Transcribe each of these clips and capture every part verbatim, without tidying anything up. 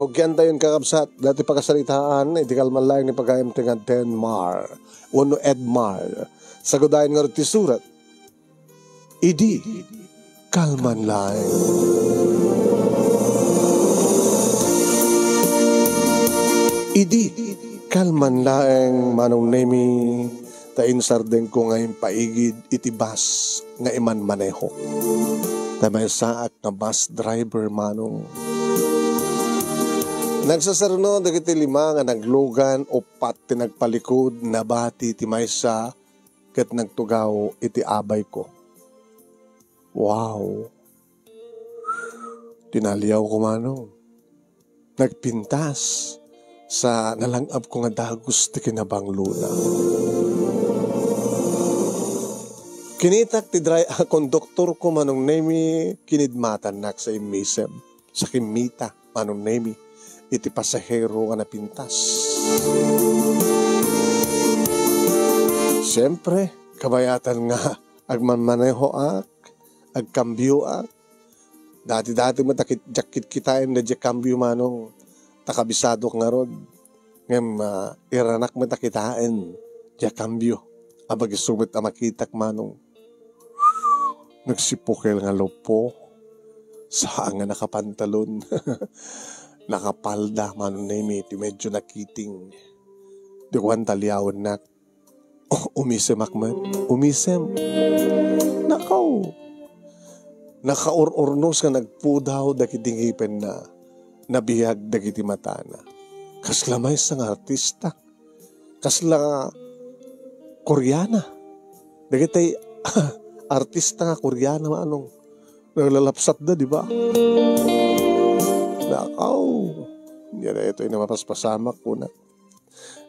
Ugiantayon, kakabsat, dati pakasaritaan, iti kalman laeng ni pagayam ti nga Denmar, wenno Edmar. Sagudayen ngarud ti surat, idi kalman laeng. Idi kalman laeng, Manong Nemi, ta insardengko nga impaigid iti bus nga imanmaneho. Ta maysaak nga bus driver, Manong. Nagsaserno dagiti lima nga naglugan, uppat ti nagpalikud, nabati ti maysa, ket nagtugaw iti abayko. Wow! Tinaliawko, Manong. Nagpintas sa nalang-abko nga dagus ti kinabanglona. Kinitak ti dri-, a, konduktorko, Manong Nemi, kinidmatannak sa immisem, sa kimmita, Manong Nemi, iti pasahero nga napintas. Siempre, kabayatan nga agmanmanehoak, agkambioak. Dati-dati met a kit-, diak kitkitaen daydiay kambio, Manong, ta kabisadok ngarud. Ngem, ah, iranak met a kitaen diay kambio. Abagiso met a makitak, Manong. Nagsipukel nga luppo. Saan nga nakapantalon. Nakapalda, Manong Nemi, ti medyo nakiting. Di ko man taliawennak. Umisemak met. Umisem. Nakaw! Nakaur-urnos nga nagpudaw dagiti ngipenna. Nabiag dagiti matana. Kasla maysa nga artista. Kasla Koreana. Dagiti artista nga Koreana, Manong. Naglalapsatda, di ba? Nakaw! Diay daytoy nga mapaspasamak, kunak.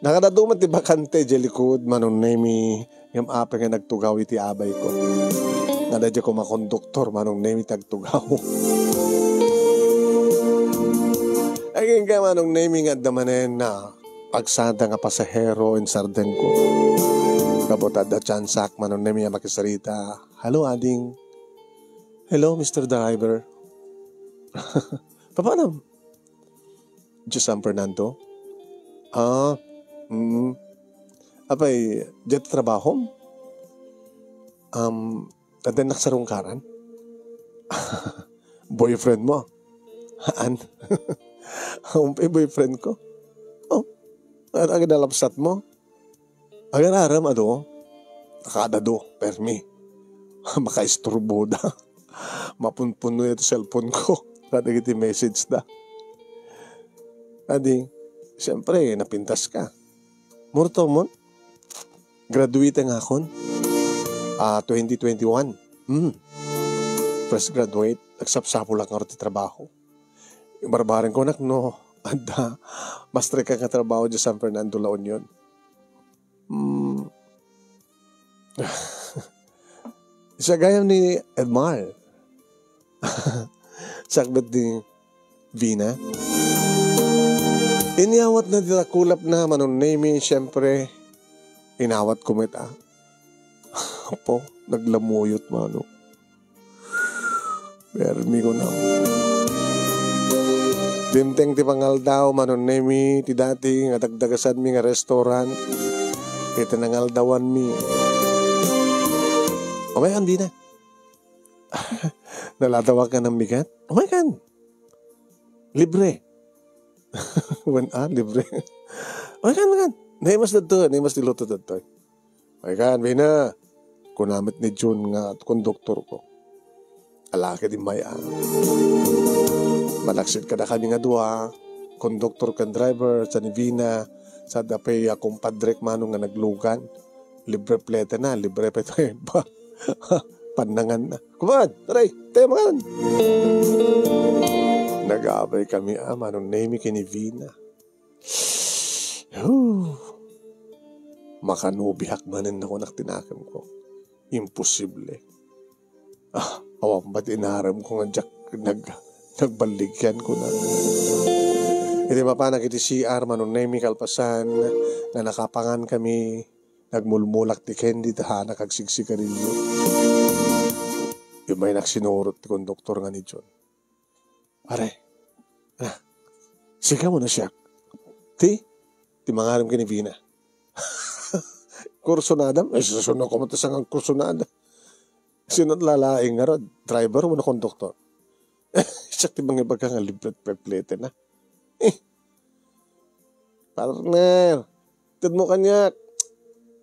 Nakadadu met ti bakante idiay likud, Manong Nemi, ngem apay nga nagtugaw iti abayko. Nga daydiay koma konduktor, Manong Nemi, ti agtugaw. Agingga, Manong Nemi, nga adda manen a pagsada nga pasahero insardengko. Gapu ta adda tsansak, Manong Nemi, a makisarita. Hello, ading. Hello, Mister Driver. Papanam? Diay San Fernando? Ah, mm. Apay, diay trabahom? Um, adda nagsarungkaran? Boyfriend mo? Haan? Umpay boyfriend ko? Oh, ar-, agad nalapsat mo? Agar-aram, adu, nakaadadu, permi. Makaisturbo da. Mapunpuno iti cellphone ko. Kadagiti message da. Adi, siyempre, napintas ka. Murto mo? Graduate nga akon. Ah, twenty twenty-one. Hmm. Fresh graduate. Nagsapsapulak nga ti trabaho. Barbareng kunak no, adda, mas trika nga trabaho diay San Fernando, La Union. Mm. Siya gayam ni Edmar. Sakbet ni Vina. Inyawat na ti rakulap na, Manong Nemi, siyempre, inawat ko met, ah. Apo, naglamuyot, Manong. Permi ko na. Dimteng ti pangaldaw, Manong Nemi, ti dati nga dagdagasanmi nga restaurant. Iti nangaldawanmi. Umay kan, Vina. Naladawak nga nambigat? Umay kan. Libre. Wen, ah, libre. Umay kan, kan. Naimas dadto, naimas ti luto dadto. Ay kan, Vina, kuna met ni Jun nga konduktorko. Ala ket immay a. Malaksid kadakami nga dua, konduktor ken driver, sa ni Vina, sa adda pay a kumpadrek, Manong, nga naglugan. Libre plete na, libre pay tayo ba? Pannangan na. Kumad, taray, tayo mangan. Nag-abay kami, ah, Manong Nemi ken ni Vina. Huh. Makanubihak manen ako nak tinakemko. Imposible. Ah, awan pay ti inarem ko nga diak nag-, nagballigyan ko na. Iti mapanak iti C R, Manong Nemi, kalpasan nga nakapangan kami, nagmulmulak ti candy, ta hanak agsigsigarilyo. Immay nak sinurot ti konduktor nga ni John. Pare, na, Sika mo na siak. Ti, ti mangarim ken ni Vina. Kursunada, ay, susunod ko mo ta saan nga kursunada. Sino lalaing ngarud? Driver wenno konduktor? Siak ti mangibaga nga libre plet-pleten na. Eh, partner, ted mo kaniak.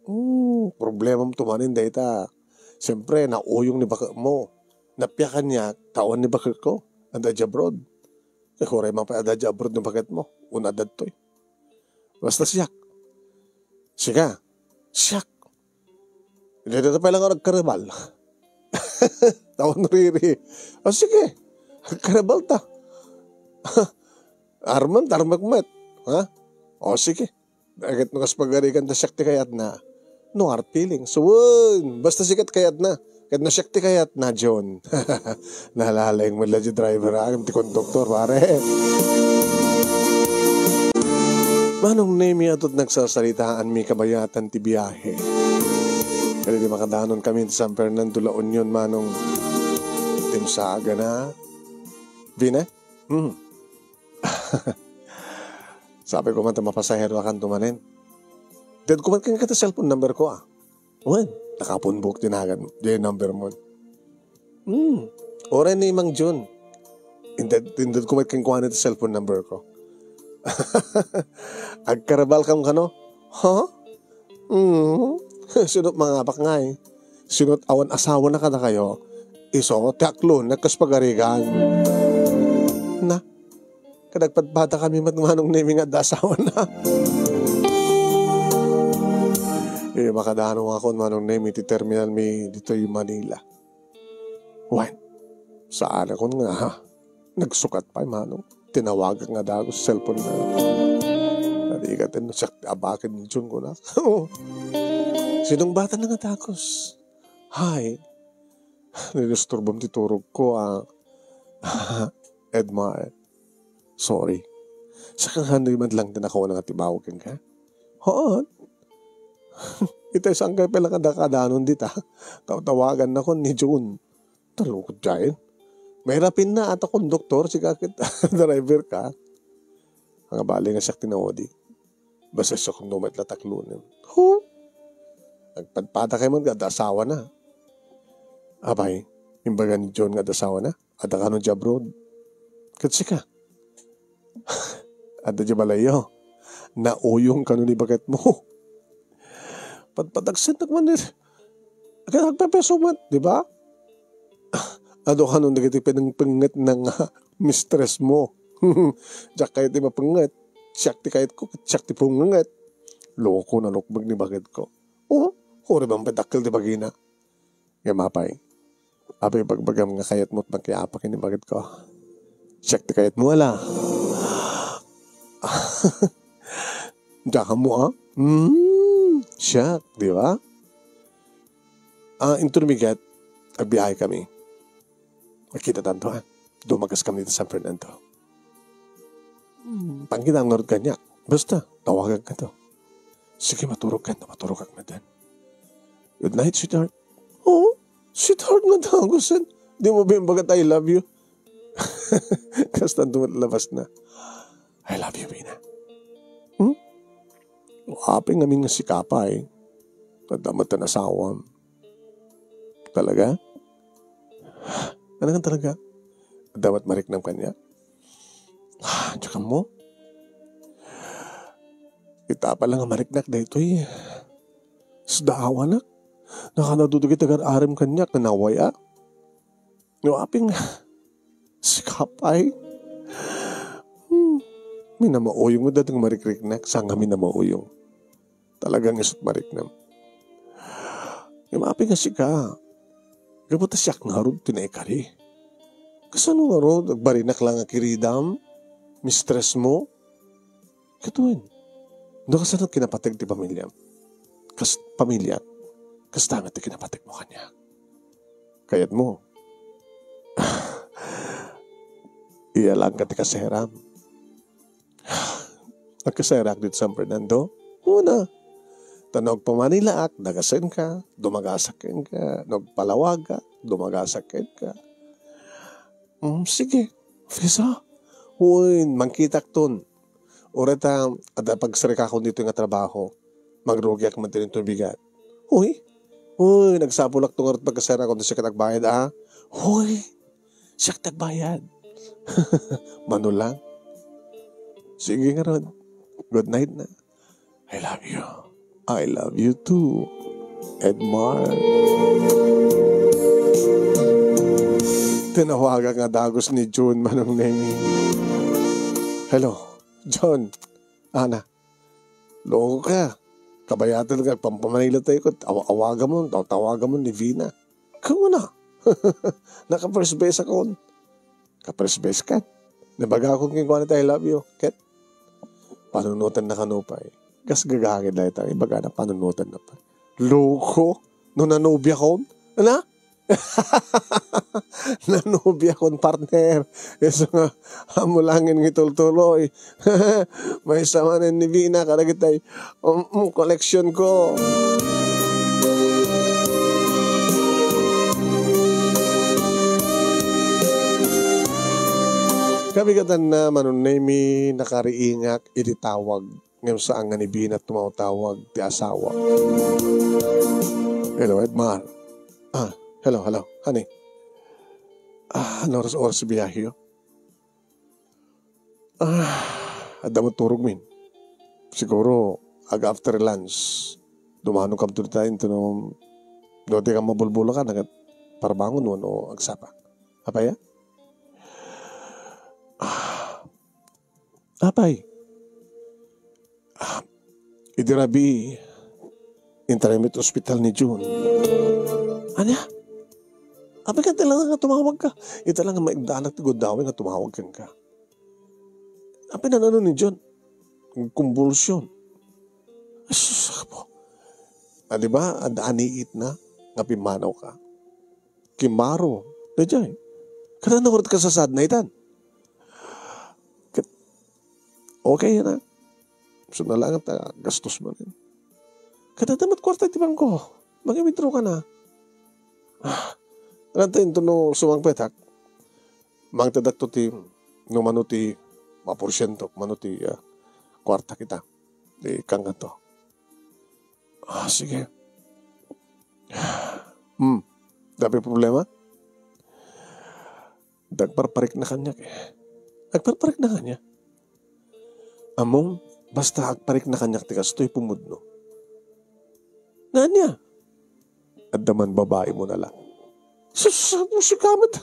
Hmm, problema mo tumanin dayta. Siyempre, nauyong ni baket mo. Napia kaniak, ta awan ni baket ko. Adda di abroad. Eh, uray man pay adda di abroad ni baket mo. Una dadtoy. Basta siak. Sika. Siak. Dayta pay lang nga agkarabal. Tao no riri. O sige. Agkarabal ta. Arman, tarmak met. Ha? O sige. Dagit no kas pagarigan ta siak ti kayatna. No hard feelings. Wen, basta sika ti kayatna. Ket no siak ti kayatna, John. Nalalaing met la di driver, ah, ti konduktor, pare. Manong Nemi, ato't nagsasaritaanmi kabayatan ti biahe. Kadi di makadanon kami ti San Fernando, La Union, Manong. Dimsaga na. Vina? Hmm. Sabi ko man ta mapasahero a kanto manen. Diad ko man kenka ti cellphone number ko, ah. Wen, nakapunbok ti nagan, di number mo. Hmm. Uray ni Mang Jun. Inted, inted ko met kenkuana ti cellphone number ko. Agkarabal kam kano? Ha? Hmm. Sino mangabak ngay? Sino awan asawa na kadakayo? Iso, ti aklon, nagkaspagarigan. Na, kadagpadpada kami met Manong Nemi nga adda asawa na. Eh, makadano nga akon Manong Nemi ti terminal mi ditoy Manila. Wen, saan akon nga, ha? Nagsukat pay, Manong. Tinawagak nga dagus cellphone na. Narigat no siak ti abaken ni Jun ko na. Sinong bata na nga dagus? Hi. Nidisturbam ti turog ko, ah. Edmar. Sorry. Sakahanoy man lang ti nakauna nga timaw kenka? Haan. Itay saan kayo pala kadakadanon dita? Tawtawagan na kon ni June. Talukod jayen. May rapin na ata konduktor, sika ket driver ka. Ang abali nga siak tinaudi. Basta siya kung numet la taklunen. Hu? Nagpadpada kayo man, gada asawa na. Abay, imbaga ni John nga adda asawa na. Adda kano di abroad. Ket sika? Adda di balayyo. Nauyong kano ni baket mo. Patpatagsennak man ni. Kaya nagpepeso met, di ba? Adu kano dagiti pinengpengnget na nga mistress mo. Diak kayo ti mapengnget. Siak ti kayat ko, siak ti pungnget. Loko, nalukbeg ni baket ko. Oh, kuri bang pedakkel ti bagina. Ngem apay, apay bagbagam nga kayatmo ti makiapa ken ni baket ko? Siak ti kayatmo, ala? Diak ammo, ah? Hmm, siak, di ba? Ah, inton miget, agbiahe kami. Magkita tanto, ah. Dumagas kami dita San Fernando. Hmm, pangkita ngarud kaniak. Basta, tawagak kato. Sige, maturog ka, maturog ka, madan. Good night, sweetheart. Oh, sweetheart nga dagusen. Di mo bimbagat I love you. Kastan tumat labas na. I love you, Bina. Hmm? Apay ngamin nga sikapay. Tanda mo tan asawam. Talaga? Ano nga talaga? Dapat mariknam kanya? Diyak mo? Ita pa lang nga mariknak daytoy. Sdaawanak. Nakanadudugi tagar-arim kaniak, nanaway a. No, aping, sikapay. Hmm. Minamauyong nga datang marikriknak, saan nga minamauyong. Talagang isut mariknam. Ngem aping nga sika, gapu ta siak ngarud ti naikari. Kasano ngarud, agbarinak lang nga kiridam, mistress mo? Katuen, no kasano kinapateg ti pamiliam? Kas, pamiliak, kasta met ti kinapateg mo kaniak. Kayat mo? Iyalanka ti kaseram. Nagkaserak dito San Fernando? Una, ta no agpamanilaak, dagasenka, dumagasak kenka, no agpalawagak, dumagasak kenka. Mm, sige, Fisa. Uy, mangkitakton. Uray ta, adda pagsarikakon ditoy nga trabaho. Magrugiak man ti tubigat. Uy, uy, nagsapulakto ngarud pagkasarikakon ta siak ti agbayad, a? Uy, siak ti agbayad. Mano lang. Sige ngarud. Good night na. I love you. I love you too, Edmar. Tinawagak nga dagus ni June, Manong Nemi. Hello, John. Ana, loko ka. Kabayatan ka, pampamanila tayo ko. Aw-, awagan mo, taw-, tawagan mo ni Vina. Kamu na. Naka-first base akon. Ka-first base ka. Nabaga akon kenkuana ti I love you. Ket, panunotan na kano pay. Kas gagangid la ita, ibaga na panunotan na pay. Loko? No nanobia kon? Ana? Nanobia kon, partner. Isu nga, amo langin nga itultuloy. Maysa manen ni Vina kadagitay, um, um, koleksyon ko. Kabigatanna, Manong Nemi, nakariingak iti tawag ngem saan nga ni Vina tumawtawag ti asawa. Hello, Edmar. Ah, hello, hello, honey. Ah, ano oras, oras biyahe yo? Ah, adda mo turog min. Siguro, ag after lunch, dumano kam to tayo, no, no, di ka mabulbulakan, agad parbangon mo, no, agsapa. Apay, ah? Ah, apay? Ah, idi rabii, intarim iti ospital ni June. Ania? Apay ka, ita lang nga tumawag ka. Ita lang nga maigdanak ti gundaway nga tumawag kenka. Apay nanano ni June? Kumbulsyon. Ay, sus, apo. Ah, di ba? Adda aniit na nga pimmanaw ka. Kimaro. Dayjay. Kada na ka sasadna itan. Ket, okay na. So, nalangat na gastos man. Kada damat kwarta ti bangko. Mag-withdraw ka na. Ah, ranta into no sumangpetak. Mangtedak to ti, no mano ti, maporsyento, mano ti, ah, kwarta kita. Di kangkanto. Ah, sige. Hmm. Dapay problema? Nagparparikna kaniak, eh. Nagparparikna kaniak. Ammom, basta agparikna kaniak ti kastoy pumudno. Nga ania? Adda man babae mo na lang. Sus, musika met.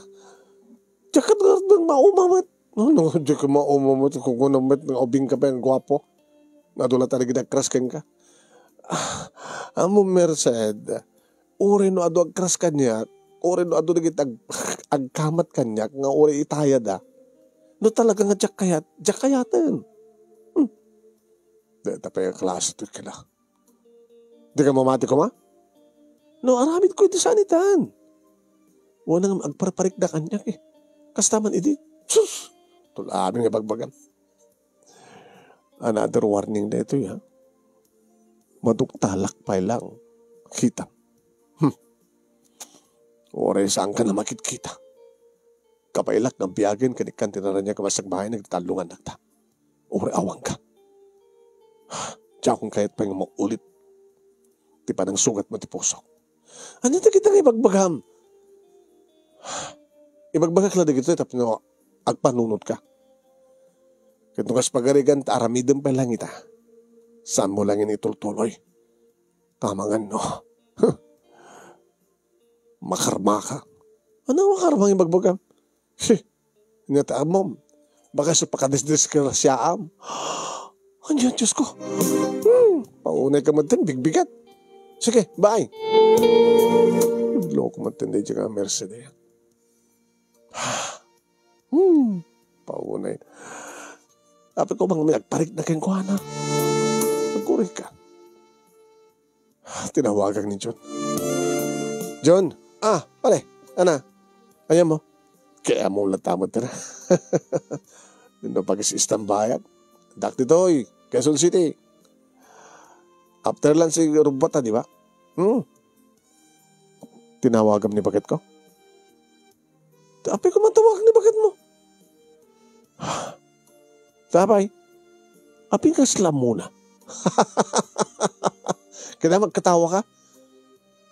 Diak ket ngarud mauma met. No, no, diak mauma met. Kukuna met nga ubing ka pay nga guapo. Nga adu la talaga agkras kenka. Ah, amo, Merced. Uray no adu agkras kaniak, uray no adu dagiti ag-, agkamat kaniak nga uray itayada. No talaga nga diak kayat, diak kayaten. Hmm. Deta pay a klase ti kila. Di ka mamati koma? No, aramid ko iti sanitan. Wala nga agparparikda kaniak, eh. Kasta man idi, sus! Tul-, amin nga bagbagam. Another warning daytoy, ha? Maduktalak pay lang. Kita. Hmm. Uray saan ka na makitkita. Kabaelak nga biagen ken ikkan ti naraniag nga masagbahay nagtallongan nakta. Uray awan ka. Diakon kayat pay nga maulit ti panangsugat mo ti pusok. Ania dagita nga ibagbagam? Ibagbagak la dagitoy tapno agpanunot ka. Ket no kas pagarigan ta aramidem pay lang ita, saan mo lang ini itultuloy. Kamangan no. Makarma ka. Ano makarma nga ibagbagam? He, ania ta ammom? Baka sa pakadisdisgrasyaam. Ania, Diyos ko? Hmm, paunay ka man din, bigbigat. Sige, bye. Loko man din, di ka Mercedes. Hmm, paunay. Apay ko bang may agparik na kenkuana? Agkurik ka. Tinawagan ni John. John, ah, pare, ana, ayan mo. Kaya mo lang tama tira. Nino pag-istambayan. Dak ditoy, Quezon City. After lang si Rubata, di ba? Hmm. Tinawagan ni baket ko. Apay ko matawag ni baket mo. Apay, apay kasla ammona? Kaya magkatawa ka?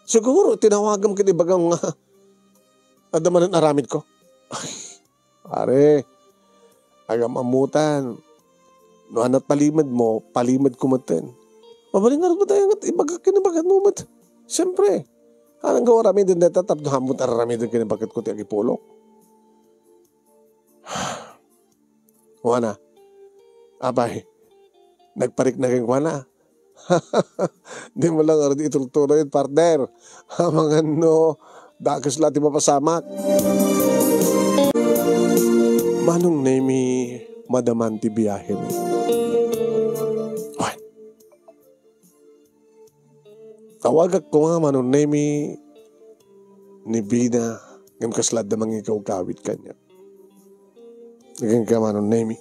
Siguro, tinawagam ket ibagam nga adda manen aramidko. Ay, pare, agam-ammotan. No ania ti palimed mo, palimed ko metten. Mabalin ngarud met nga ibagak ken ibagat mo met. Siyempre, alang nga aramiden dayta tapno ammok ti ar-aramiden ken ibagak ko ti agipulok. Kuana, apay, nagparikna kenkuana. Dimo la ngarud itultuloy, partner. Amangan no dakes la ti mapasamak. Manong Nemi, madaman ti biahemi. Ay. Tawagak koma, Manong Nemi, ni Bina, ngem kasla adda mangikawkawit kaniak. Agingga, Manong Nemi.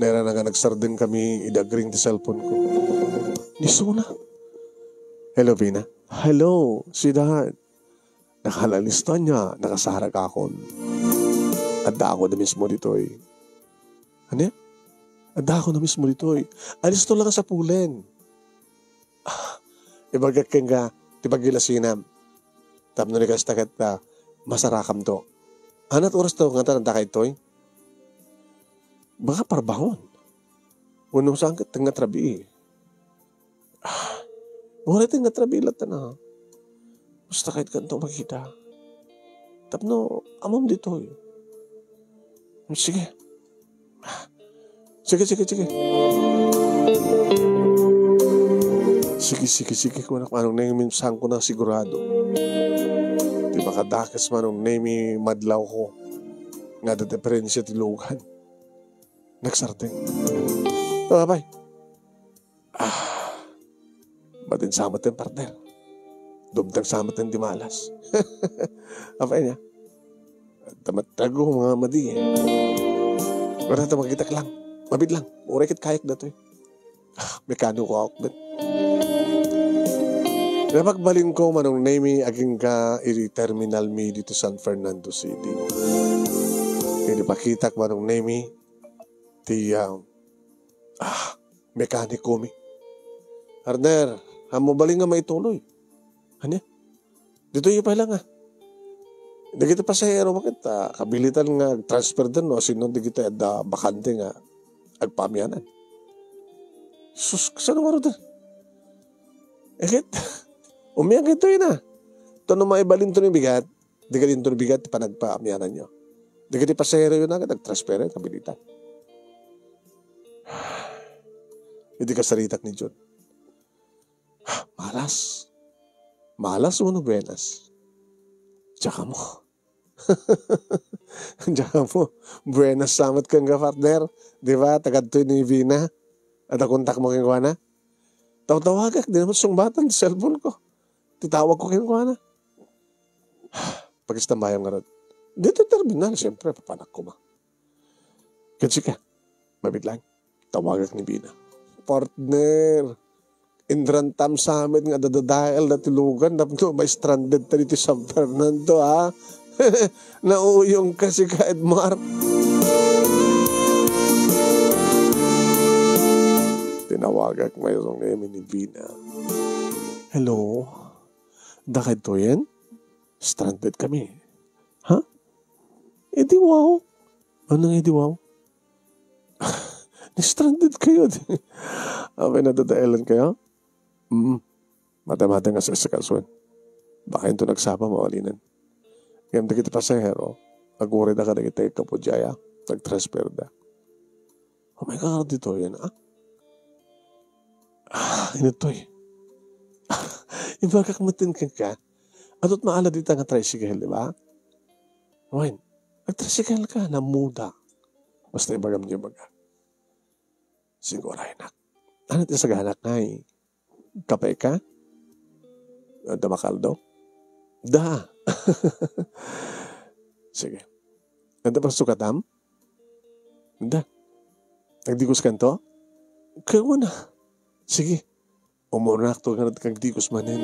Nairana nga nagsardeng kami idi agring ti cellphone ko. Ni Suna. Hello, Bina. Hello, sweetheart. Nakaalista ania, nakasaragakon. Addaak da mismo ditoy. Ania? Addaak da mismo ditoy. Alisto lang sa pulen. Ah, ibagak kenka ti pagilasinam. Tapno ni kasta ket, ah, masarakamto. Ania ti orasto ngata adda ditoy? Baka parbangon. Wenno saan ket tengnga ti rabii. Ah, uray tengnga ti rabii latta na. Basta ket kanto makita. Tapno, ammom ditoy. Sige. Sige, sige, sige. Sige, sige, sige, kunak, Manong Nemi, saan ko na sigurado. Ti makadakes, Manong Nemi, madlawko. Nga adda diferensia ti lugan. Nagsardeng. Bye-bye. Ah, matin sa met, partner. Dumteng sa met ti malas. Apay nia? Tamat tago, mga madi, eh. Wala ta makitak lang. Mabit lang. Uray ket kayak datoy. Ah, mekaniko ako, bet. Napagbalin ko, Manong Nemi, agingga iti terminal mi dito San Fernando City. Kaya ipakitak, Manong Nemi, ti, ah, ah, mekaniko mi. Partner, ammom balin nga maituloy. Ania? Ditoy pay lang, ah. Dagiti pasahero, baket, ah, kabilitan nga agtransfer da no sino dagiti adda bakante nga agpaamianan. Sus, kasano ngarud? Eh, ket, umiak ditoy na. Ta no maibalinto ni bigat, di kadinto bigat ti panagpaamiananyo. Dagiti pasaheroyo na ket agtransfer, kabilitan. Idi kasaritak ni Jun. Malas. Malas wenno buenas? Diak ammo. Diak ammo. Buenas sa met kenka, partner. Di ba? Taga ditoy ni Vina. Adda kontakmo kenkuana. Tawtawagak, di na met sungbatan ti cellphone ko. Ti tawag ko kenkuana. Pakistambayam ngarud. Ditoy terminal, siyempre, papanak koma. Ket sika, mabit lang. Tawagak ni Bina. Partner, inrantam sa met nga adda dadael dati lugan tapno ma-stranded ta ditoy San Fernando, ha? Nauyong ka, sika, Edmar. Tinawagak maysa nga ni Bina. Hello? Dakay toyen? Stranded kami. Ha? Eh, di wow. Ano nga, eh, di wow? Na-stranded kayo. Apay, nadadaelan kayo? Mm. Mata-mata nga sa, sa kalsuan. Baka into nagsapa, mawalinan. Ngem dagiti pasahero, aguray da kadagiti kapudiaya, nagtransfer da. Oh my God, ditoy yan, ah. Ah, initoy. Ibagak metten kenka. Adut maala dita nga tricycle, di ba? Wen, nagtricycle ka, namuda. Basta ibagam niyo baga. Siguro, anak. Ano ti saganak ngay? Kape ka? Adda makaldo? Da. Sige. Adda pasukatam? Da. Nagdigos kanto? Kawana. Sige. Umunak to nga nagdigos manen.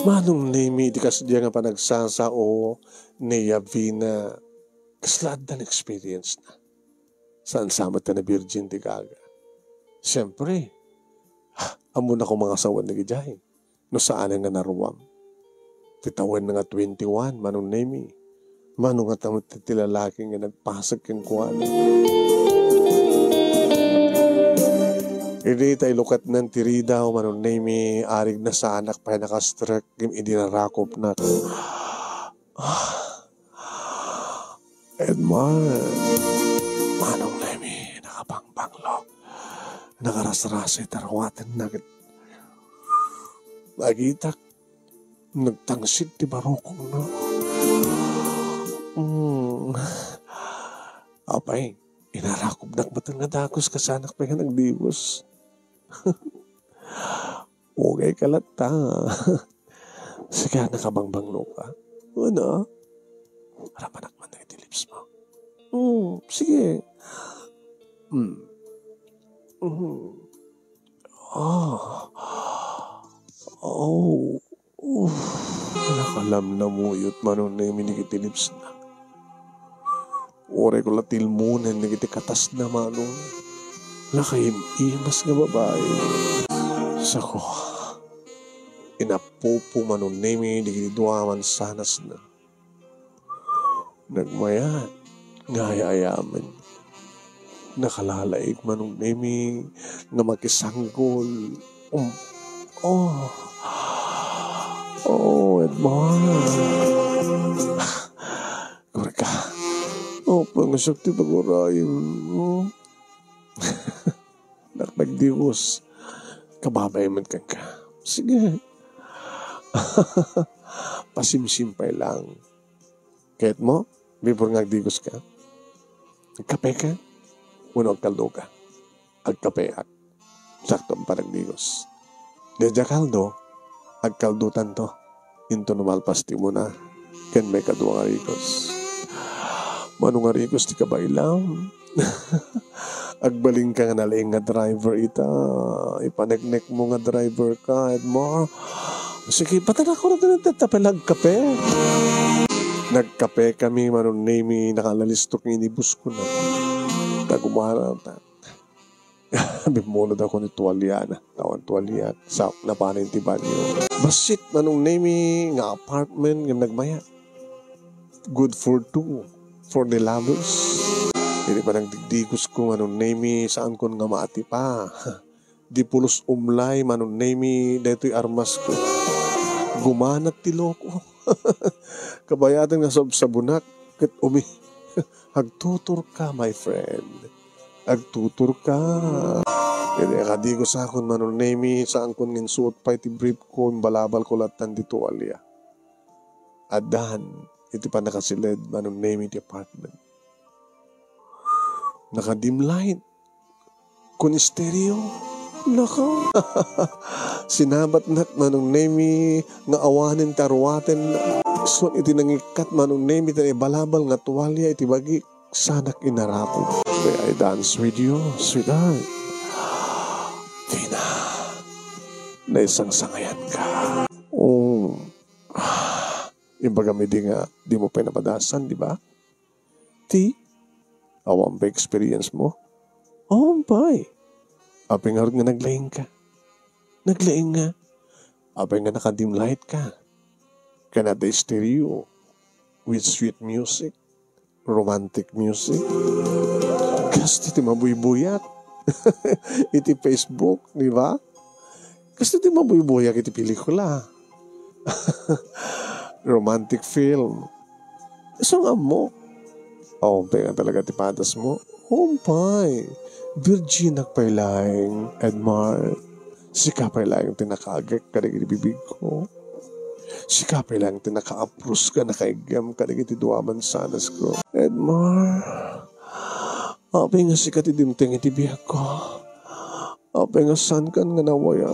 Manong Nemi, di kasdiay nga panagsasao ni Yavina. Kasla addan experience na. Saan sa met ta na virgin ti gaga. Siyempre, ammona koma nga asawan dagidiay. No saan nga naruam. Ti tawen nga twenty-one, Manong Nemi. Mano nga ta met ti lalaki nga nagpasek kenkuana. Idi ta ilukatnan ti ridaw, Manong Nemi, arig na saanak pay nakastrek, ngem idi narakupnak. Edmar, Manong Nemi, nakabangbanglo. Nakarasrasay ti aruatenna ket nakitak, nagtangsit ti barukongna. Mm. Apay, inarakupnak met nga dagus, kasaanak pay nga nagdigus. Ugayka latta. Sika, nakabangbangloka. Ano? Aramanak man dagiti lips mo. Hmm, sige. Hmm. Mhm. Ah. Oh. Uff. Nakalamnamuyot, Manong Nemi, dagiti lips na. Uray ko la tilmonen dagiti katasna, Manong. Nakaim-imas nga babai. Sako, inappupo, Manong Nemi, dagiti dua a mansanasna. Nagmayat nga ay-ayamen. Nakalalaig, Manong Nemi, nga makisanggol. Um, oh. Oh, Edmar. Kurka. Oh, pangasak ti pagurayem. Hmm? Nak nagdigus. Kababay man kenka. Sige. Pasimsim pay lang. Kayatmo, before nga agdigus ka, agkape ka? Wenno agkaldo ka? Agkapeak. Sakto a panagdigus. Daydiay a kaldo, agkaldotanto. Inton no malpas ti umuna, ken maikadua nga rikus. Mano nga rikus ti kabaelam? Agbalinka nga nalaing nga driver ita. Ipaneknekmo nga driver ka, Edmar. Sige, patanaw ko na din ang tatapel, agkape. Nagkape kami, Manong Nemi, nakalalistok nga inibus ko na. Tagumana ta. Bimmulod ako ni tuwalya na. Tawan tuwalya. Sa, napanin ti banyo. Bassit, Manong Nemi, nga apartment nga nagmaya. Good for two. For the lovers. Idi panagdigdigus ko, Manong Nemi, saankon nga maatipa. Di pulos umlay, Manong Nemi, daytoy armas ko. Gumanak ti loko. Kabayaten nga sabsabonak, ket umi-, agtuturka, my friend. Agtuturka. Idi akadigus akon, Manong Nemi, saankon nga insuot pay ti brief ko, imbalabal ko lattan ti tuwalya. Addan iti pannakasiled, Manong Nemi, ti apartment. Naka-dim light. Kun stereo. Naka. Sinabatnak, Manong Nemi, nga awanen ti aruaten. Isu iti nangikkat, Manong Nemi, ti naibalabal nga tuwalya iti bagik. Saanak inarakup. May I dance with you, sweetheart? Dina. Naisangsangayan ka. Oh. Imbagam idi nga dimo pay napadasan, di ba? Ti? Awan pay experience mo? Awan pay. Apay ngarud nga naglaing ka? Naglaing nga. Apay nga naka-dim light ka? Ken adda stereo with sweet music, romantic music. Kastoy ti mabuybuyak iti Facebook, di ba? Kastoy ti mabuybuyak iti pelikula. Romantic film. Isu nga ammok. Awan pay nga talaga ti padasmo. Umpay. Virginak pay laeng, Edmar. Sika pay laeng ti nakaagek kadagiti bibigko. Sika pay laeng ti nakaapros ken nakaiggem kadagiti dua a mansanas ko. Edmar. Apay nga sika ti dimteng iti biagko. Apay nga saankan nga nawaya.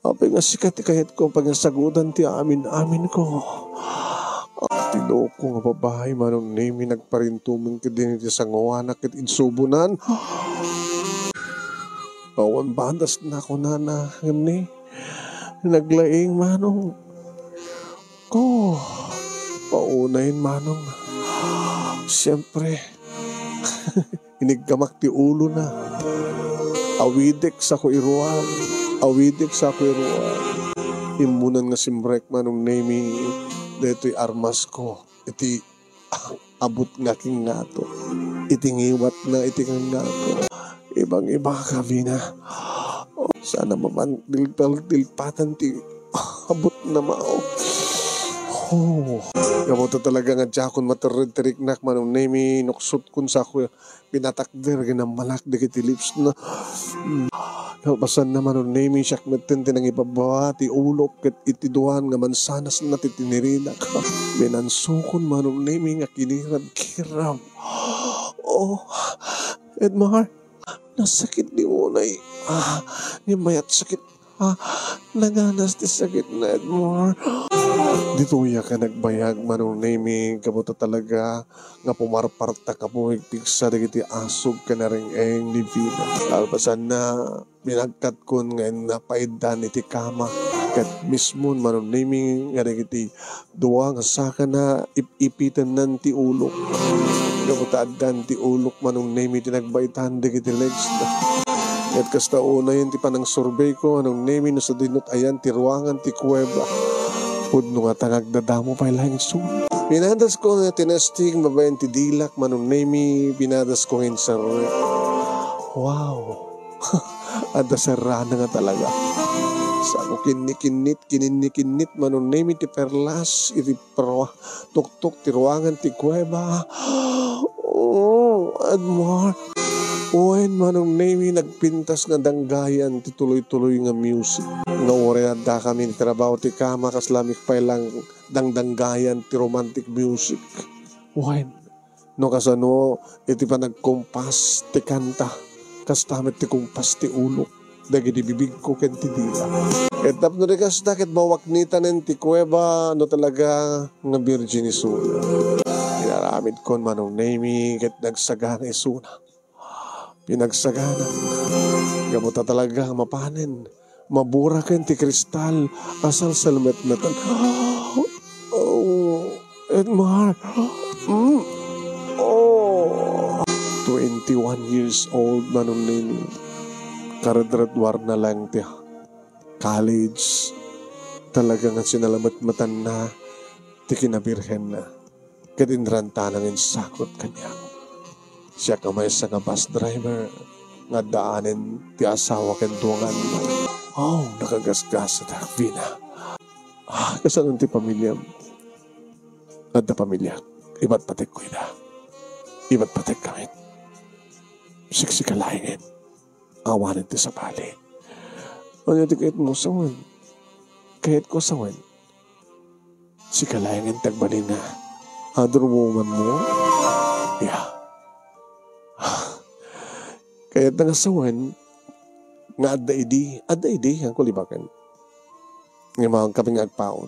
Apay nga sika ti kayatko pagsagudan ti amin-aminko. Ti loko nga babai, Manong Nemi, nagparintumeng ketdi iti sangoanak ket insubonan. Awan badas na kunana, ngem ni, naglaing, Manong. Ko, paunayen, Manong. Siempre, iniggamak ti ulona. Awidek sako iruar. Awidek sako iruar. Immunan nga simrek, Manong Nemi, daytoy armasko iti abut nga kingato. Iti ngiwatna iti kingato. Ibang-ibaka, Vina. Oh, sana mapan-, dilpal-, dilpatan ti abutna, mao. Oh. Gapu ta talaga nga diakon materred ti riknak, Manong Nemi, nuksotkon sako pinatakder, ginammalak dagiti lipsna. Mm. Kalpasanna, Manong Nemi, siak metten ti nangibababa ti ulok ket iti duan nga mansanasna ti tinirinak. Binansokon, Manong Nemi, nga kinirab-kirab. Oh, Edmar, nasakit ni unay. Ah, ngem mayat sakit. Ah, naganas ti sakitna, Edmar. Ditoyak a nagbayag, Manong Nemi, gapu ta talaga nga pumarpartak a pumigpigsa dagiti asog ken areng-eng ni Vina. Kalpasanna, binagkatkon nga innapaiddan iti kama, ket mismon, Manong Nemi, nga dagiti dua nga sakana ip-ipitennan ti ulok. Gapu ta addan ti ulok, Manong Nemi, ti nagbaitan dagiti legsna. Ket kasta unayen ti panangsurbeyko, Manong Nemi, no sadinot ayan ti ruangan ti kuweba. Pudno ngata nga agdadamo pay laeng isu. Pinadasko nga tinesting babaen ti dilak, Manong Nemi, pinadasko nga inserrek. Wow! Adda serrana nga talaga. Sako kinnikinnit, kininnikinnit, Manong Nemi, ti perlas iti prua-, tuktok ti ruangan ti kuweba. Oh, Edmar. Wen, Manong Nemi, nagpintas nga danggayan ti tuloy-tuloy nga music. Nga uray addakami iti trabaho ti kama, kaslamik pay lang dangdanggayan ti romantic music. Wen, no kasano iti panagkumpas ti kanta, kasta met ti kumpas ti ulok dagiti bibigko ken ti dila. Ket tapno di kasta, ket mawaknitanen ti kuweba no talaga nga birgin isuna. Inaramidkon, Manong Nemi, ket nagsagana isuna. Pinagsagana. Gapu ta talaga mapanen, maburaken ti kristal a salsalmetmetan. Oh, Edmar. Mm. Oh. Twenty-one years old, Manong Nemi. Karedredwarna lang ti college. Talaga nga sinalametmetanna ti kinabirhenna. Ket inrantana nga insakot kaniak. Siak a maysa nga bus driver nga addaanen ti asawa ken dua nga annak. Oh, nakagasgasatak, Vina. Ah, kasano ti pamiliam? Adda pamiliak. Ipatpatekko ida. Ipatpatekkamin. Siksika laengen. Awanen ti sabali. Ania ti kayatmo sawen? Kayatko sawen? Sika laengen ti agbalin nga other woman mo? Yeah. Kayatna nga sawen nga adda idi, adda idi, haanko libaken. Nga maangkami nga agpaut.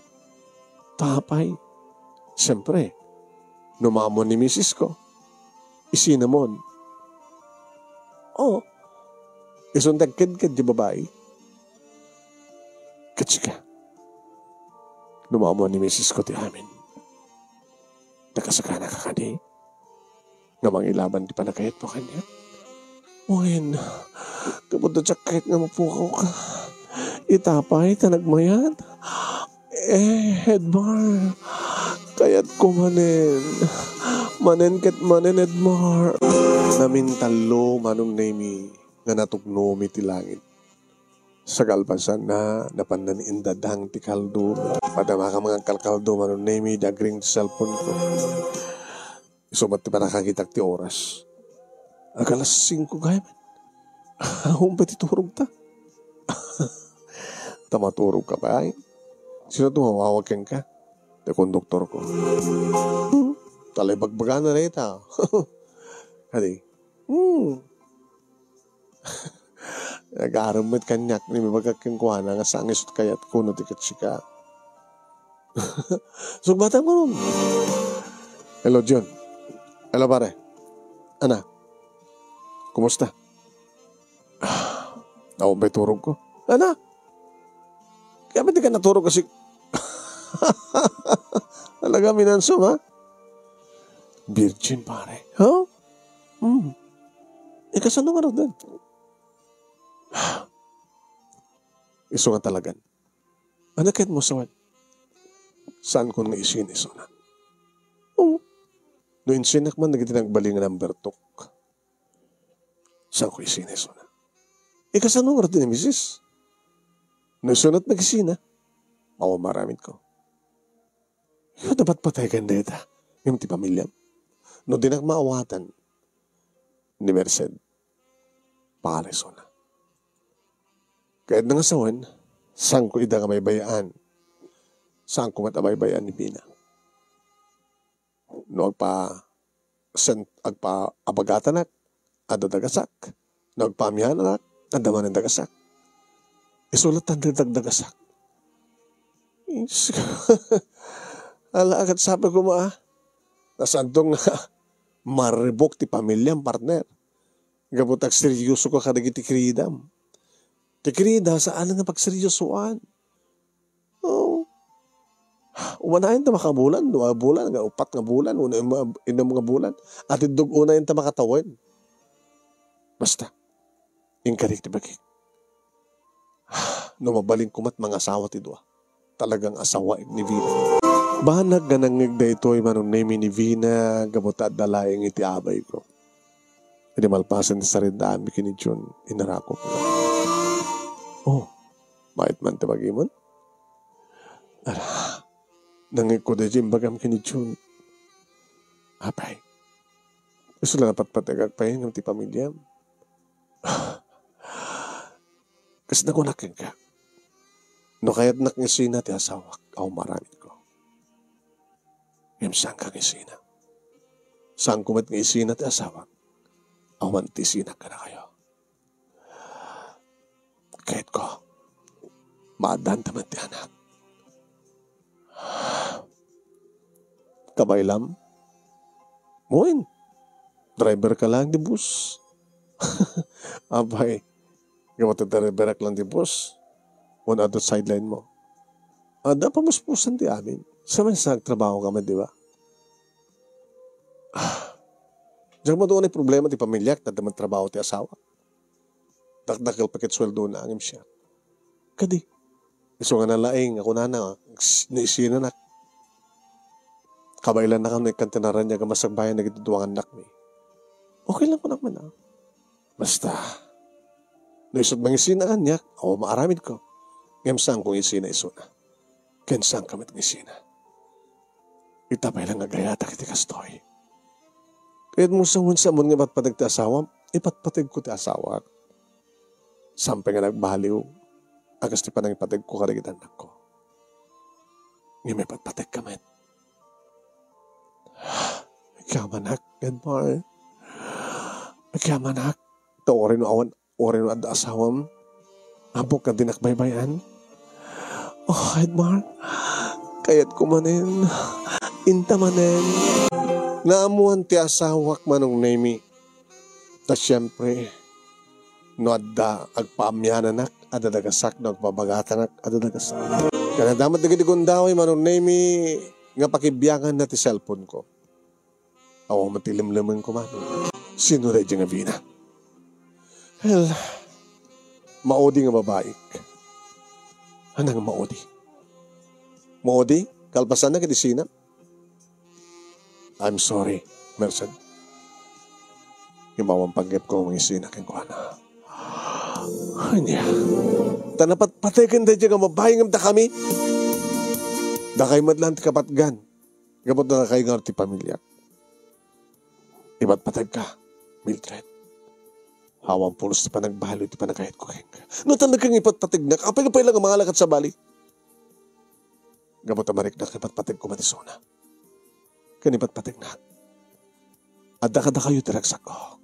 Ta apay? Siempre, no maammo ni misisko, isinamon. Oo. Isun ti agkedked ti babai. Ket sika, no maammo ni misisko ti amin, nakasagana ka kadi nga mangilaban ti pannakayatmo kaniak? Wen, gapu ta diak kayat nga mapukawka. Ita pay ta nagmayat. Eh, Edmar, kayatko manen. Manen ket manen, Edmar. Namintallo, Manong Nemi, nga natugnomi ti langit. Sa kalpasanna, napannan indadang ti kaldo. Padamaka nga agkalkaldo, Manong Nemi, dagring ti cellphone ko. Isu met ti pannakakitak ti oras. Ag alas singko gayam. Awan pay ti turogta. Ta maturogka pay? Sino ti mawawag kenka? Ti konduktorko. Hmm, ta la ibagbagana dayta. Kadi, hmm. Nag-arem met kaniak ni mibagak kenkuana nga saan nga isu ti kayatko no di ket sika. Sugbatam ngarud. Hello, Jun. Hello, pare. Ana, kumusta? Awan pay turogko. Ana? Kaya ba di ka naturog kasi? Talaga, Minanso, ha? Virgin, pare. Ha? Hmm. E, kasano ngaruden? Isu nga talagan. Ania kayatmo sawen? Saankon nga isina isuna. Oo. No insinak man dagiti nagbalin nga number two, saanko isina isuna. E, kasano ngaruden ni misis? No isuna ti nagisina, awan maaramidko. Ket napatpataykan dayta ngem ti pamiliam. No dinak maawatan ni Merced, pare isuna. Kayatna nga sawen, saanko ida nga baybay-an. Saanko met a baybay-an ni Vina. No agpa-, sen-, agpa-, abagatanak, adda dagasak. No agpaamiananak, adda manen dagasak. Isu latta ti dagdagasak. Diyos ko. Ala, ket sabi ko, ma, nasanto nga maribuk ti pamiliam, partner. Gapu ta agseryoso ka kadagiti kiridam. Ti kirida, saan nga pagseryosoan. Oo. Umanayen ta makabulan, dua nga bulan, nga upat nga bulan, wenno innem nga bulan. Atiddog unayen ta makatawen. Basta, inkari ti bagik. No mabalin koma ti mangasawa ti dua, talagang asawaek ni Vina. Banag nga nangngeg daytoy Manong Nemy ni Vina gapu ta adda laeng iti abayko. Idi malpasen ti sariddaanmi ken ni Jun, inarakopko. Oh, mait man ti bagimon? Ala, nangngegko daydi imbagam ken ni Jun. Apay, isu la napatpategak pay ngem ti pamiliam. Kas nakunak kenka, no kayatnak nga isina ti asawak, awan maaramidko. Ngem saanka nga isina. Saanko met nga isina ti asawak, awan ti isinak kadakayo. Kayatko, maaddanta met ti anak. Kabaylam? Wen, driver ka lang ti bus. Apay, gapu ta driverak lang ti bus, wen adda sideline mo. Adda pamuspusan ti amin. Sa man sa agtrabaho ka man, di ba? Diak maduan a problema ti pamiliak, ta adda man trabaho ti asawa. Dakdakkel pay ket sueldona ngem siak. Kadi, isu nga nalaing a kunana, no isinanak, kabaelannak no ikkan ti naraniag a masakbayan dagiti dua nga annakmi. Okay lang kunak man, a. Basta, no isut mangisina kaniak, awan maaramidko. Ngem saanko nga isina isuna. Ken saanka met nga isina. Ita pay lang nga agayatak iti kastoy. Kayatmo sawen, sa ammom nga ipatpateg ti asawam, ipatpategko ti asawak. Saan pay nga nagbaliw a kas ti panangipategko kadagiti annakko. Ngem ipatpategka met. Agyamanak, Edmar. Agyamanak. Ta uray no awan, uray no adda asawam, ammok nga dinak baybay-an. Oh, Edmar, kayatko manen. Inta manen. Naammoan ti asawak, Manong Nemy. Ta siempre, no adda agpaamiananak, adda dagasak, no agpabagatanak, adda dagasak. Ken adda met dagiti gundaway, Manong Nemy, nga pakibianganna ti cellphone ko. Awan met ti lemlemenko, Manong. Sino daydiay nga Vina? Well, maudi nga babaik. Ania nga maudi? Maudi? Kalpasanna ket isina? I'm sorry, Merced. Ngem awan panggepko nga mangisina kenkuana. Ania? Ta napatpategen daydiay nga babai ngem dakami? Dakay met laeng ti kapatgan. Gapu ta dakay ngarud ti pamiliak. Ipatpategka, Mildred. Awan pulos ti panagbaliw ti panagayatko kenka. No tandek nga ipatpategnak, apay nga pay la nga mangala kad sabali? Gapu ta mariknak nga ipatpategko met isuna. Ken ipatpategnak, adda kadakayo ti ragsakko.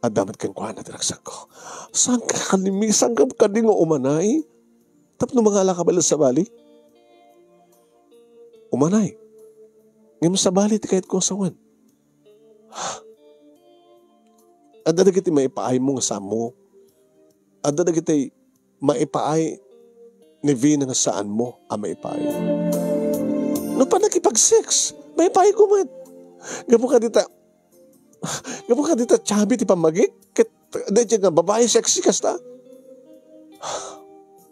Adda met kenkuana ti ragsakko. Saanka kadi, saanka kadi nga umanay tapno mangalaka pay la sabali? Umanay. Ngem sabali ti kayatko nga sawen. Adda dagiti maipaaymo nga saanmo. Adda dagiti maipaay ni Vina nga saanmo a maipaay. No panakipag-sex, maipaayko met. Gapu kadita, gapu kadita chubby ti pammagik, ket daytoy nga babae sexy kasta.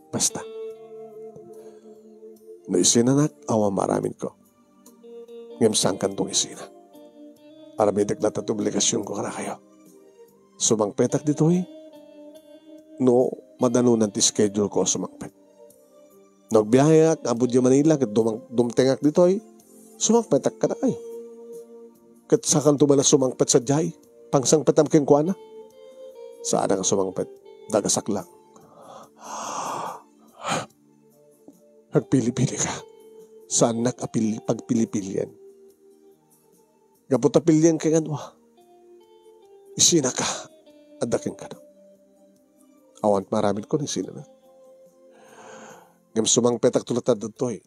Basta. No isinanak, awan maaramidko. Ngem saankanto nga isina. Aramidek latta ti obligasionko kadakayo. Sumangpetak ditoy, no madanunan ti schedule ko a sumangpet. No agbiayak, apo idiay Manila, ket dumang-, dumtengak ditoy, sumangpetak kadakayo. Ket saankanto man a sumangpet sadiay, pangsangpetam kenkuana. Saanak a sumangpet, dagasak lang. Agpili-pili ka. Saannak a pili-, pagpili-pilian. Gapu ta pilian ka nga dua. Isina ka, adda kenka. Awan maaramidko no isina na. Ngem sumangpetak to latta ditoy.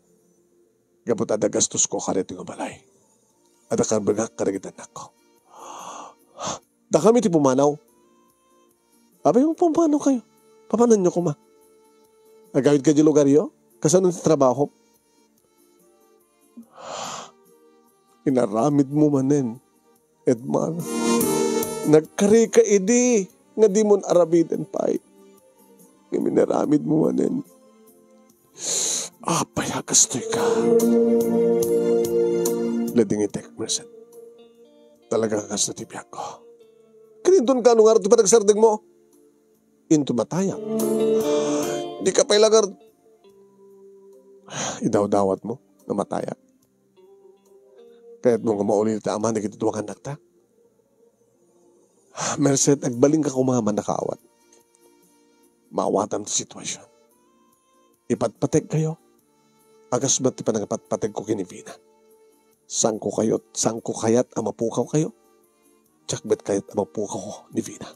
Gapu ta adda gastosko kadaytoy nga balay. Adda karbengak kadagiti annakko. Dakami ti pumanaw. Apay, pumanaw kayo. Papananyo koma. Agawid kayo di lugaryo? Kasano ti trabaho? Inaramid mo manen, Edmar. Nagkari ka idi nga di mo aramiden pay. Ngem inaramid mo manen. Apay a kastoy ka. Ladingitek, Merced. Talaga nga kasta ti biag ko. Ket inton kano nga ti panagsardeng mo? Inton matayak. Di ka pay lagar. Idawdawat mo nga matayak. Kayat mo nga mauli ti ama dagiti dua nga annakta? Merced, agbalin ka koma man nakaawat. Maawatam ti sitwasyon. Ipatpateg kayo. Agas met ti panangipatpateg ko ken ni Vina. Sangko kayot, sangko kayat a mapukaw kayo. Diak met kayat a mapukaw ni Vina.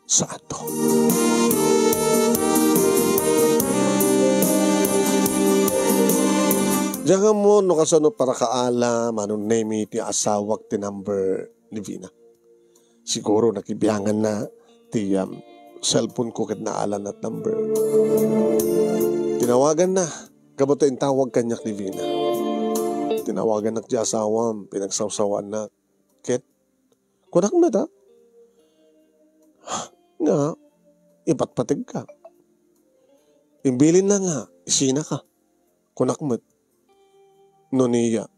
Saanto. Diak ammo no kasano para kaala, Manong Nemi, ti asawak ti number ni Vina. Siguro nakibianganna ti, um, cellphone ko ket naalanna ti number. Tinawaganna, gapu ta intawag kaniak ni Vina. Tinawagannak ti asawam, pinagsawsawaannak. Ket, kunak met, a, nga, ipatpateg ka. Imbilinna nga, isina ka. Kunak met. No niya,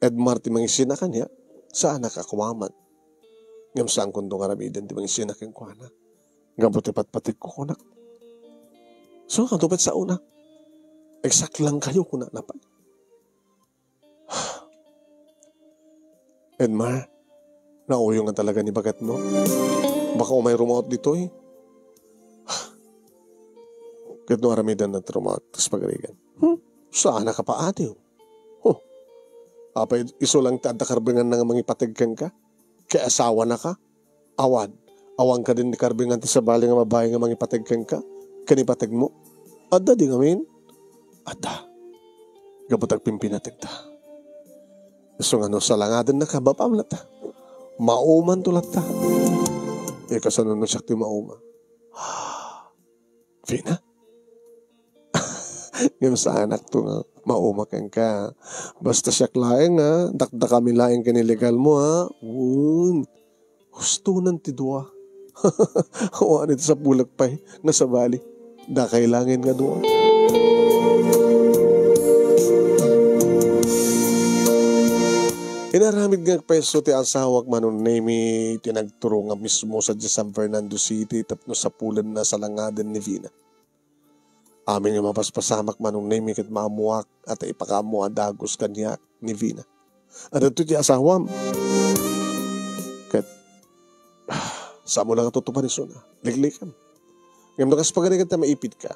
Edmar ti mangisina kaniak, saanak a kumaman. Ngem saankonto nga aramiden ti mangisina kenkuana. Gapu ti patpategko, kunak. So, kadupat sa una, exact lang kayo, kuna na pay. Edmar, nauyo nga talaga ni bagat mo. Baka umay rumaot ditoy. Ket no aramiden na ti rumaot, kas pagarigan. Hmm? Saan a kapaatiw? Huh. Apay, isu lang ti adda karbenganna nga mangipateg kenka? Kay asawana ka? Awan. Awan kadin ni karbengan ti sabali nga babae nga mangipateg kenka? Ken ipateg mo? Adda di ngamin? Adda. Gapu ta agpimpinategta. Isu nga no salangadenna ka, bapam latta. Maumanto latta. E, kasano no siak ti mauma? Fina? Ngem saanakto nga mauma kenka. Basta siak laeng, ha? Dakdakami laeng ken illegal mo, ha? Un. Hustonan ti dua. Awan iti sapulek pay nga sabali. Dakay laeng nga dua. Inaramid nga agpayso ti asawak, Manong Nemi, ti nagturo nga mismo sadiay San Fernando City tapno sapulenna salangaden ni Vina. Amin nga mapaspasamak, Manong Nemi, ket maammoak a ta ipakaammo a dagus kaniak ni Vina. Adda ti asawam. Ket, saan mo lang a tutupan isuna. Liklikam. Ngem no kas pagarigan ta maipit ka,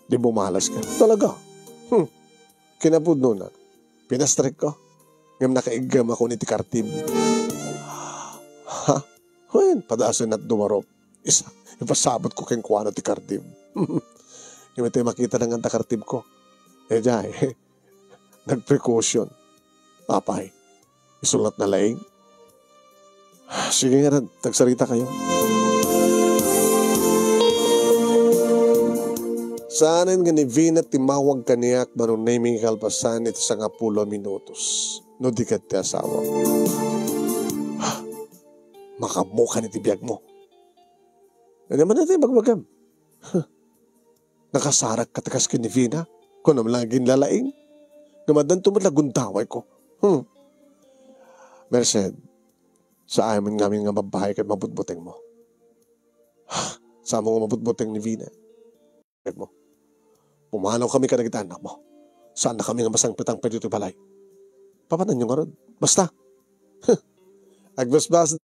di bumalas ka. Talaga. Hmm. Kinapudnona, pinastrek ko. Ngem nakaiggem ako ni ti kartib. Ha? Wen, padasen at duwarop. Isa, ipasabot ko kenkuana ti kartib. Ngem iti makita na nga ta kartib ko. E, jay, nagprecaution. Apay, isulat na laeng. Sige nga, agsarita kayo. Saanen nga ni Vina timmawag kaniak, Manong Nemi, kalpasan iti sangapulo a minutos. no di ket ti asawa. Makaammokan iti biagmo. Ania man iti ibagbagam? Nakasarak ka ti kas ken ni Vina? Kunam lang agin lalaing? Nga maddanto met la gundawayko. Hmm. Merced, saan man ngamin nga babbai ket mabutbutengmo. Saan mo nga mabutbuteng ni Vina. Mo. Pumanaw kami kadagiti annakmo. Saan na kami nga masangpetangpet iti balay. Papananyo ngarud. Basta. Agbasbas.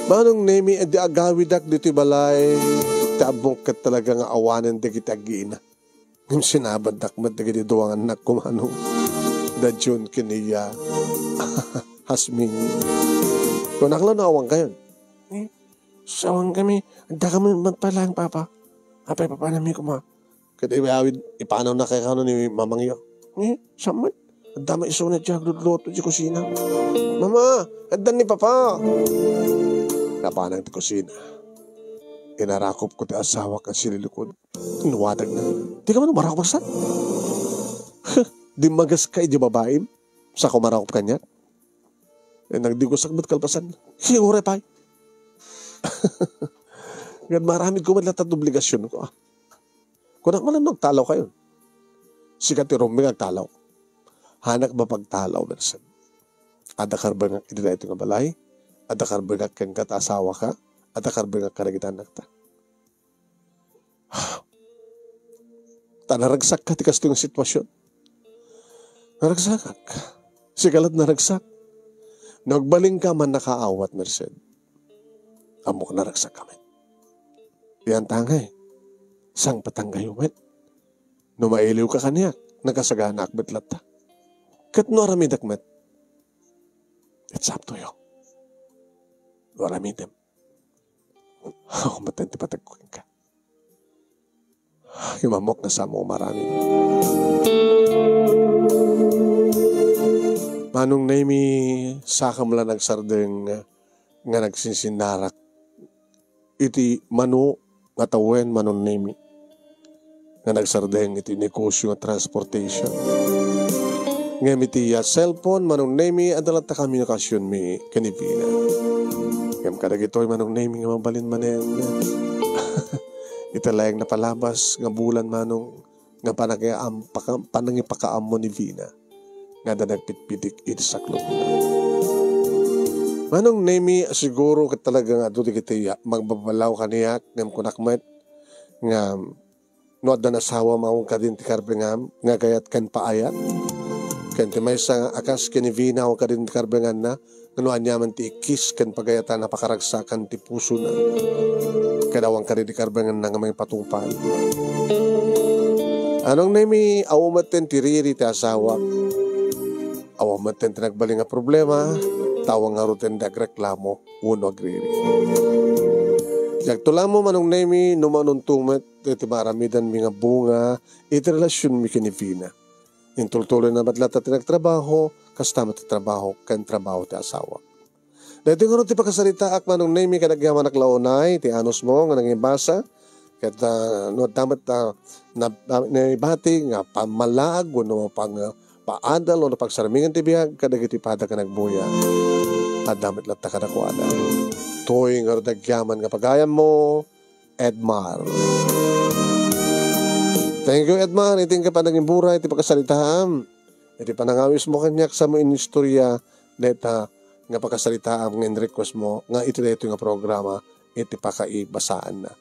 Manong Nemi, adi agawidak ditoy balay. Ti ammok ket talaga nga awanen dagiti aggiina. Ngem sinabandak met dagiti dua nga annakko, Manong. Da Jun ken ni Jasmine. Kunak la no awan kayon. Eh, sawan kami. Adda kami met pay laeng, Papa. Apay, Papa, nami kuma. Ket iwawid, ipanawna kay kano ni mamangyo. Eh, saan met? Adda met isuna diay aglutluto diay kusina. Mama, adda ni Papa. Napanang ti kusina. Inarakop ko ti asawak a sililikod. Inwadagna. Di ka man umarakop, Marsan? Dimmagas ka iti babaim? Sa ko marakop kaniak? Eh, nagdigusak met kalpasan. Siguro pay. Ngem maaramid ko met latta ti obligasion ko, ah. Kunak man no agtalaw kayon. Sika ti rumbeng agtalaw. Hanak mapagtalaw, Merced. Adda karbengak iti daytoy nga balay. Adda karbengak kenka ta asawaka. Adda karbengak kadagiti annakta. Ta naragsakka ti kastoy nga sitwasion. Naragsakak. Sika la't naragsak. No agbalinka man nakaawat, Merced. Ammok naragsakka met. Dian tangay. Sangpetanggayo met. No mailiwka kaniak, nakasaganaak met latta. Ket no aramidek met, it's up to you. No aramidem. Ako met ti pategko kenka. Ngem ammok nga saan mo nga maaramid. Manong Nemi, sakam la nagsardeng nga nagsinsinnarak iti mano nga tawen, Manong Nemi, nga nagsardeng iti negosyo nga transportation. Ngem iti, ah, cellphone, Manong Nemi, adda latta komunikasionmi ken ni Vina. Ngem kadagitoy, Manong Nemi, nga mabalin manen iti laeng napalabas nga bulan, Manong, nga panangiam-, paka-, panangipakaammo ni Vina nga adda nagpitpitik iti saklopna. Manong Nemi, siguro ket talaga nga adu dagiti magbabalaw kaniak, ngem kunak met nga no adda nasawam, awan kadin ti karbengam nga agayat ken paayat. Ken ti maysa a kas ken ni Vina, awan kadin ti karbenganna, nga no aniaman ti ikkis ken pagayatan a pakaragsakan ti pusona. Ket awan kadin ti karbenganna nga mangipatupad. Manong Nemi, awan metten ti riri ti asawak. Awan metten ti nagbalin nga problema, ta awan ngaruden ti agreklamo wenno agriri. Diakto la ammo, Manong Nemi, no manunto met iti maaramidanmi nga bunga iti relasionmi ken ni Vina. Intultuloyna met latta ti nagtrabaho, kasta met ti trabaho ken trabaho ti asawak. Daytoy ngarud ti pakasaritaak, Manong Nemi, ket agyamanak la unay ti anusmo nga nangibasa. Ket, ah, no adda met, ah, na-, na-, naibati nga pammallaag wenno pang-, paadal wenno pagsarmingan ti biag kadagiti pada nga nagbuya, adda met latta kadakuada. Toy ngarud agyaman nga pagayammo, Edmar. Thank you, Edmar, iti inka panangimbura iti pakasaritaam. Iti panangawismo kaniak, saanmo inistorya dayta nga pakasaritaam nga in-request mo nga iti daytoy nga programa iti pakaibasaanna.